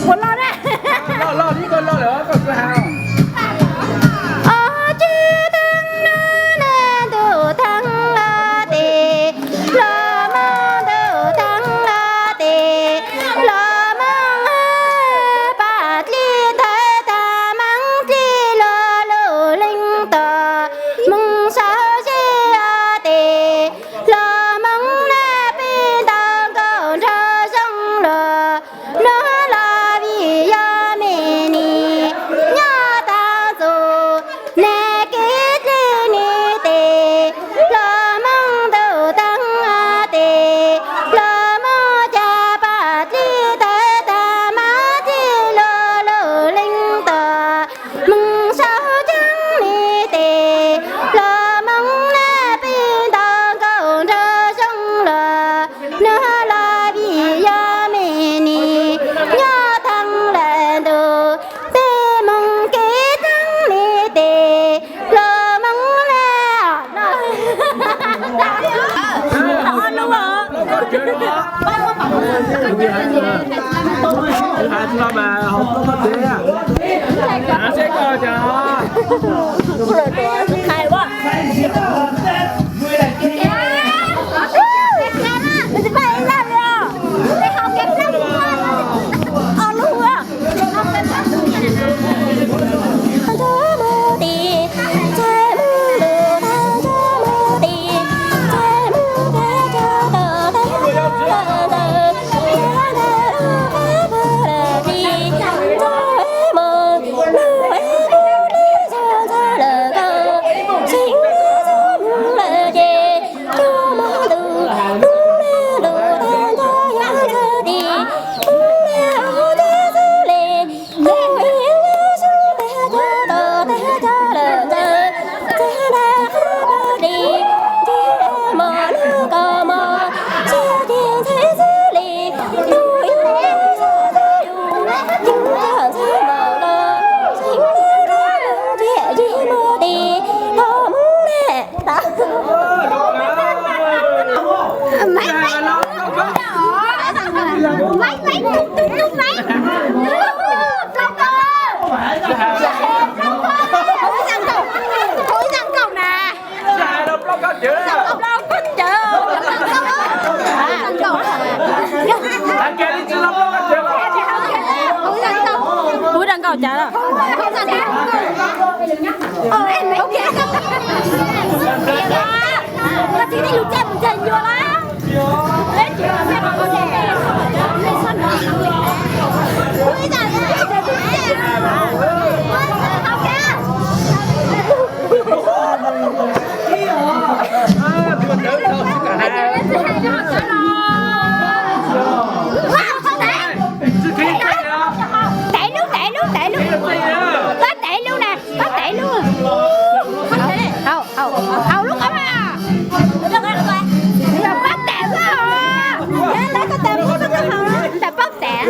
Puas loj na? Loj, loj, ib koj loj lawm koj kuj hais. Ob tsi theeb nab nab ntuj theeb loj tes, los Hmoob ntuj theeb loj tes, los Hmoob paj dlig thawv tag Hmoob dlig luag lug leej tog, Hmoob saub zeb ob tes, los Hmoob nab peb ntau nkauj nraug zoo luag, nuav los vim yog me nis nyob tau txug, nag kev dlig nis tes, los Hmoob ntuj theeb tes, los Hmoob caj paj dlig thawv tag Hmoob dlig luag lug leej tog, Hmoob saub ceeb nis tes, los Hmoob nab peb ntau nkauj nraug zoo luag, nuav los vim yog me nis nyob theeb lawm ntuj, peb moog kev theeb nis tes, los Hmoob nab Kuv rau nkauj cas lawm? Tev lub, tev lub, tev lub. Pab tev lub na, pab tev lub. Haus, haus, haus lub qab mas. Pab tev lub. Ntawm pab tev.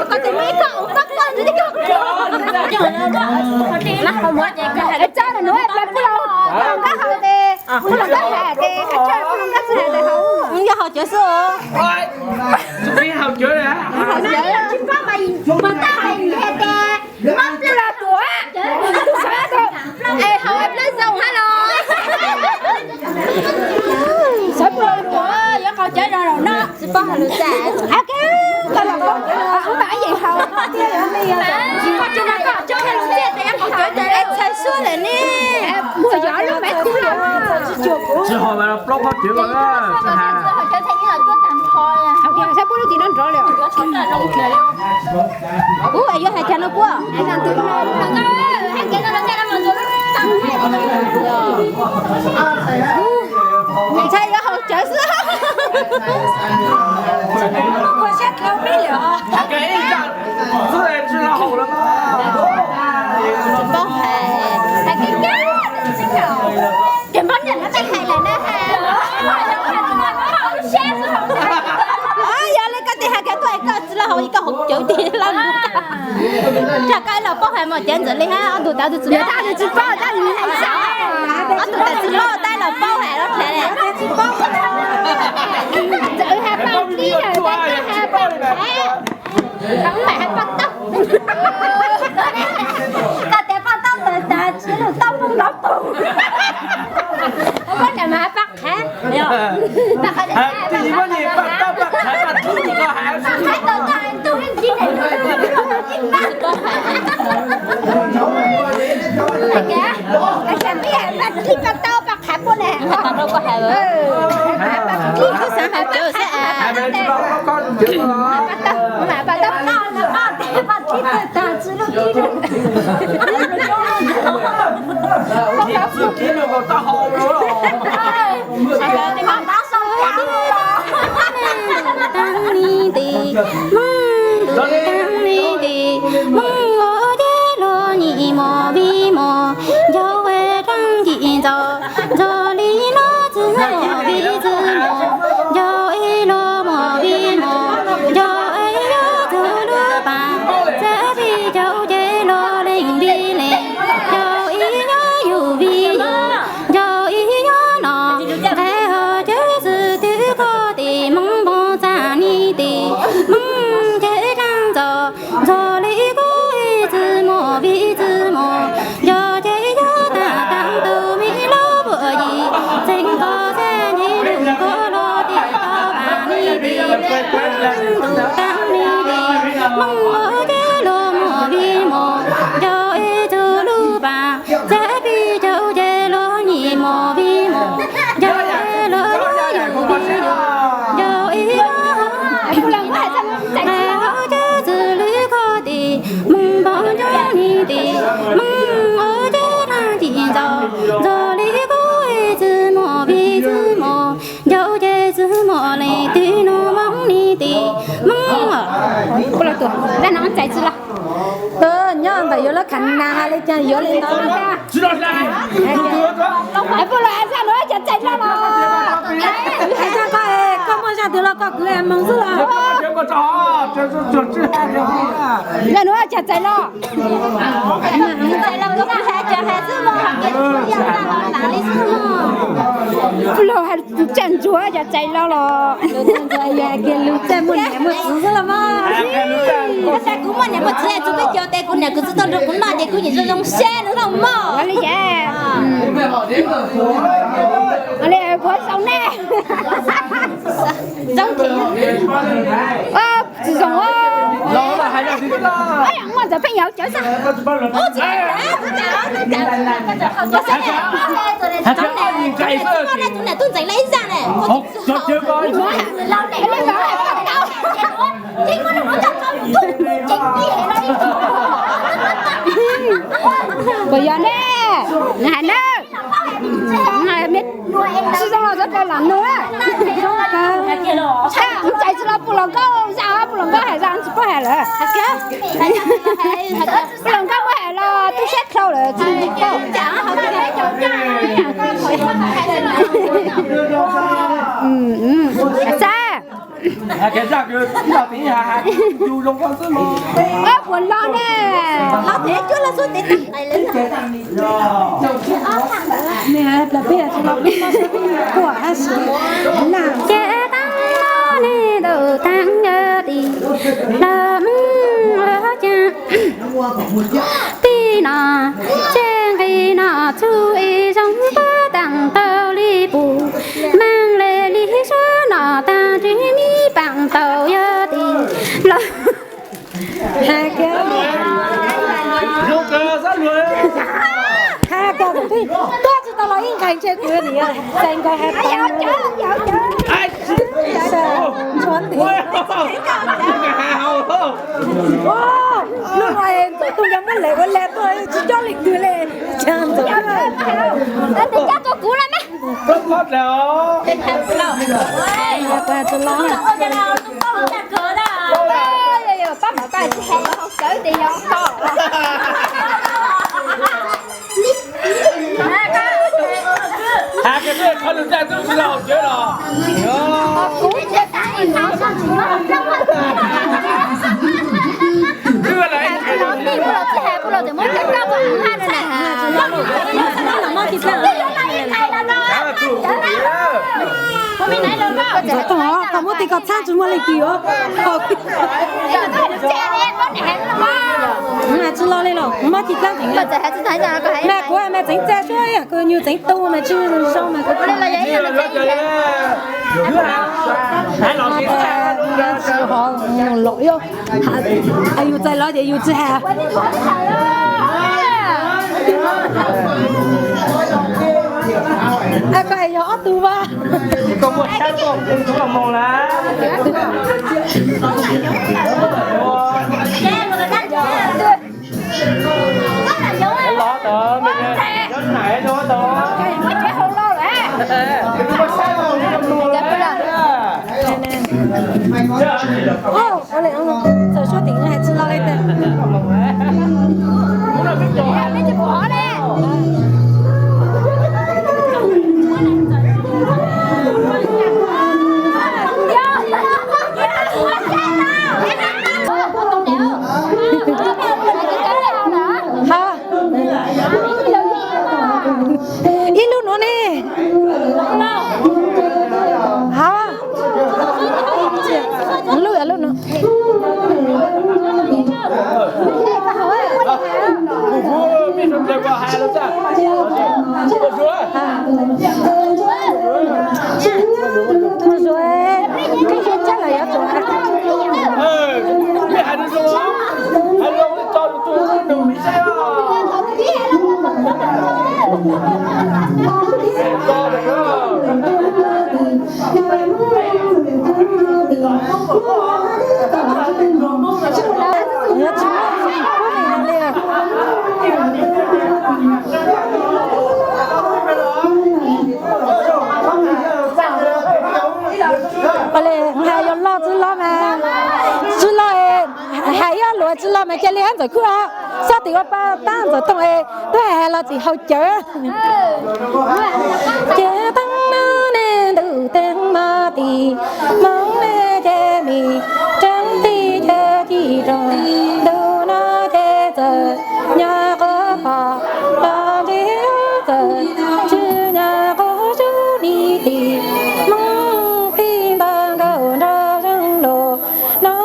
Koj tus me koj ua pab koj ntxiv koj. Tso nws nuav plag kuj los, kuj los nkab haus tes, kuj los nkab hais tes, kuj los nkab hais tes haus. Yog haus cawv xwb. Haus cawv, tsis pab mas, mas tab hais tes, kuj los tuam, es haus plag zoo hab los. Xav pub lus tuam, yuav haus cawv zoo no. Tsis paub hais lus txaj. Koj los, ub, mas ib yam haus. Koj tsis nrog koj cov hais lus txaj tes haus cawv tes txhais suab lawm ne. Muag yov lub mas txhais. Tsis haus mas plaub qhov cawv los. Saib puab lub tim no nrov li. Ub, yuav hais cas no puab? Ntshai yuav haus cawv xwb. Tsis paub hais. Ces npab niam no tsis hais lawm na. Yog li koj tes hais kiag tuaj es koj tsis laj haus, koj haus cawv tes laj mus. Tsam koj ib los paub hais mas cawv ntxawm li hab, ob tug tawv tus txiv loj tab tus tsis paub tab, ob tug tawm txiv loj tab. Twb yog muab niag paj taub paj qhav paj tub rau koj hais. Paj taub paj qhav puab ne. Tag ni tes, Hmoob tag ni tes, Hmoob ua dej los nyim mos vij mos, ncaus ua dlaab cim ntxaus, ncaus li no txwj mos vij txwj mos, ncaus ib lub mos vij mos, ncaus ib lub txug lub paag, txawm vij ncaus ces los leej vij leej, ncaus ib nyob yug vij yug, ncaus ib nyob no, nqe ho cawv xwb twb koj tes Hmoob npog txag ni tes, Hmoob cawv dlaab ntxaus, ntxog li kub ib txwj mos vij txwj mos, ncaus ces yog taag taag tug mi lub puj yim, txeev koj txhaj nyi lug koj los tes tau paag ni tes, ntuj taag ni tes, Hmoob ua dej los mos vij mos, ncaus ib txug lub paag, txawm vij ncaus ces los nyim mos vij mos, ncaus ces los yug vij yug, ncaus ib lub hov, nqe hov cawv xwb lub koj tes, Hmoob npog ncaus ni tes, Hmoob ua dej dlaab cim ntxaus, ntxog li kub ib txwj mos vij txwj mos, ncaus ces txwj mos leej twg nug Hmoob ni tes, Hmoob. Puj Laug tuaj, zaj no txais tsi los? Nyob ntawm yuav lub khav nag li cas yuav li ntawd. Puj Laug, zaj nuav cov txais loj los? Hais zaj koj, koj muaj zaj twg los koj kwv moog xwb los? Zaj nuav cov txais loj. Puj Laug hais txaj ntsuag cov txais loj los? Lug txaj muaj niam muaj txiv xwb los mas. Kuv muaj niam muaj txiv, txug peb caug tes kuv niam kuv txiv tuaj nrug kuv noj ces kuv yeej zoo zoo seb nws loj mog. Li ces, li kuv zoo ne. Tsis zoo. Muaj ntawd pheej yog cov xwb. Tus niam tub ntxeev le ib zaj ne. Puas yog ne? Hais na. Tsis zoo los txhob kawg lam nug na. Txais tsis los Puj Laug Nkauj zaj, Puj Laug Nkauj hais zaj tsis paub hais lawm. Puj Laug Nkauj muab hais los tub sab dlhau lawm tsis paub. Xav puas los ne? Los tes cuab los xub tes tag. Ces taab no ne tau taab yog tim lawv mub ua caag. Tij no ces nqi no txug ib zoo puab taam tau li pum, maam le li suab no taag tsis mi paam tau yog tim lawv. Hais kiag, tuaj tsis tau los ib nqaij ntshe kuv txais nkaus hais tau. Ntxhua nti. Lub no ntxim tus yog muab lem ua le tuaj tsis coj leej twg le. Tes coj tau kuv lawm ne. Pab mam pab tsis hais hauv cawv tes yog koj. Has kiag qhov lus zaj tub tsis los hauv cawv los. Kuv tsis hais, kuv los tsis hais, kuv los tsis muab cov koj tus haj na. Koj muab tes kom txhab tsis muaj leej twg os. Kuv mas tsis lo li los kuv mob ci kab ntev. Mas kuv mas tseev txaj suab ib yam kws nyuag tseev tu mas tsis zoo mas kuv tsis hov los yog yus txais los ces yus tsis hais. Koj yog ob tug vas. Txawm suab tim hais tsis lo li ntawd. Ha, ib lub nuav ne. Ha, lub, lub nuav. Mus zuag, mus zuag tsab los yuav tsuav. Hais yog loj txwj loj mas, txwj loj, hais ib ob lus txwj loj mas cia li hab Ntxawm Khwb os. Xob tim ua pa tab Ntxawm Tooj es twb hais hais los tsis haus cawv. Ces teeb no ne ntuj teeb mab tim, Hmoob ne ces mis, Reeb Tij ces ci roo, ntu no ces txawm nyob qhov pom los ntsib txawm tsis nyob qhov sub ni tim, Hmoob pib nta nkaus nrog zeeg los no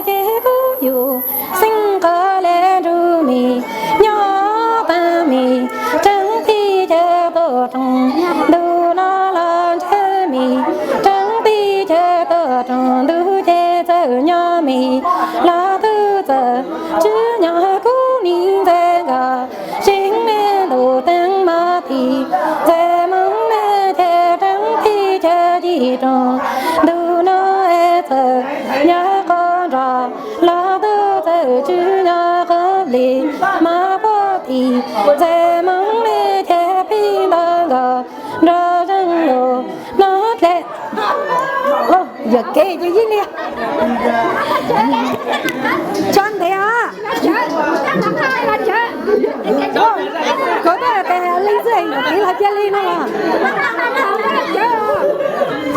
ces kuj yus xeeb qhov le nrug mis nyob tag mis, Reeb Tij ces tuaj roos, ntu no los ntsib mis, Reeb Tij ces tuaj roos, ntu ces txawm nyob mis, los tub txawm tsis nyob kuv nim ntxeev nkaus, Seev me ntuj teeb mab tim, Ntxawm Hmoob me ces Reeb Tij ces ci roo, ntu no es txawm nyob qhov nrog, los tub txawm tsis nyob qhov plig, mab pog tim, Ntxawm Hmoob me ces pib nta nkaus nrog zeeg los no dlej. Yuam kev ces ib li. Tso ntev os. Kuv twb hais tias li xwb yuam kev los cia li no los.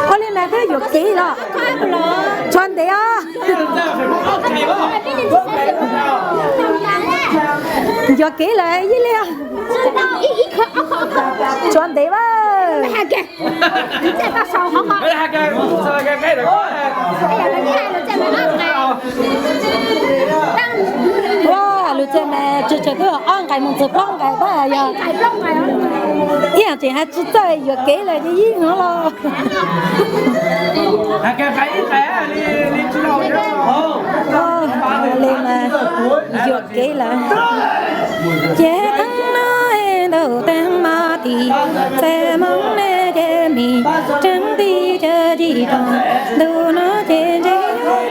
Ua li mas twb yuam kev los. Tso ntev os. Yuam kev lawm ib li. Tso ntev as. Ua lus txawm mas tsis tshua twb ob nqais mus txug plaub nqais tab yog ib yam tseem hais tsis txawj yuam kev lawm ces ib hnub los. Li mas yuam kev lawm. Ces teeb no es ntuj teeb mab tim, Ntxawm Hmoob ne ces mis, Reeb Tij ces ci roo, ntu no ces ntsib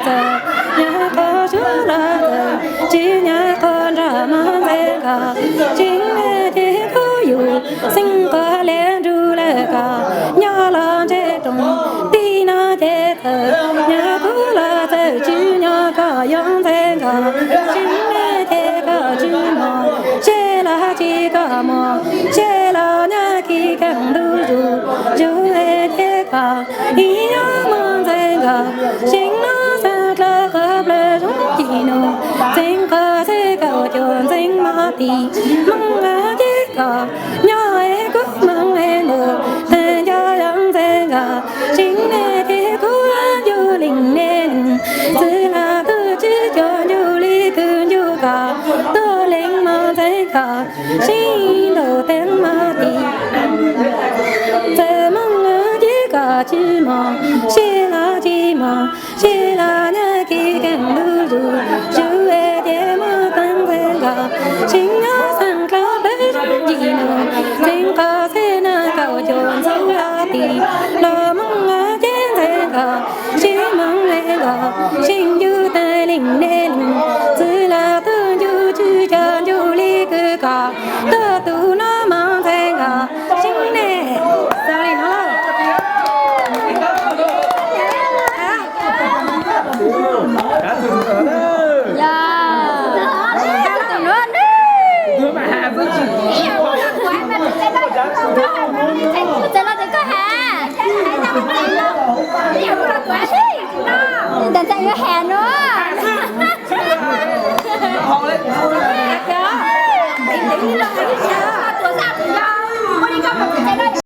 txawm nyob qhov sub los txawm tsis nyob qhov nrog mab ntxeev nkaus, Seev me ces kuj yus xeeb qhov le nrug lawm koj nyob los ntsib roos, tij no ces txawm nyob kuv los txawm tsis nyob koj yuav ntxeev nkaus, Seev me ces koj tsis mos, seb los tsis koj mos, seb los nyob kis kheej ntuj zus, zus es ces koj ib yuav mus ntxeev nkaus, Seev no xaav dlawg qhov plawg zoo ci nus, ntxeev koj xeb kaum cuaj ntxeev mab tim, Hmoob ces koj nyob es kuv Hmoob es ntuj, tag nco yuav ntxeev nkaus, Seev me ces kuv ncu leej ne leej, txwv los tub tsis coj ncu li kws ncu koj, Tsis mog, sib los tsis mog, sib los nyob kev keej lub zug, zug es ces muaj teeb ntxhais nkawd, tsis nyob xeem dlawb peb yim nus, txeev qhov txhia na kaum cuaj ntxub ob tim, los Hmoob ces ntxhais nkawd, sib Hmoob le nkawd, sib yug tag leej ne leej, txwv los tuaj ncu tswv cov ncu li kwv koj, tuaj tus no mog ntxhais nkawd, sib ne. Xaus li no. Yog, tus nuav ne. Txawm los tus koj has. Ntawm ntxawm yuav has nuav.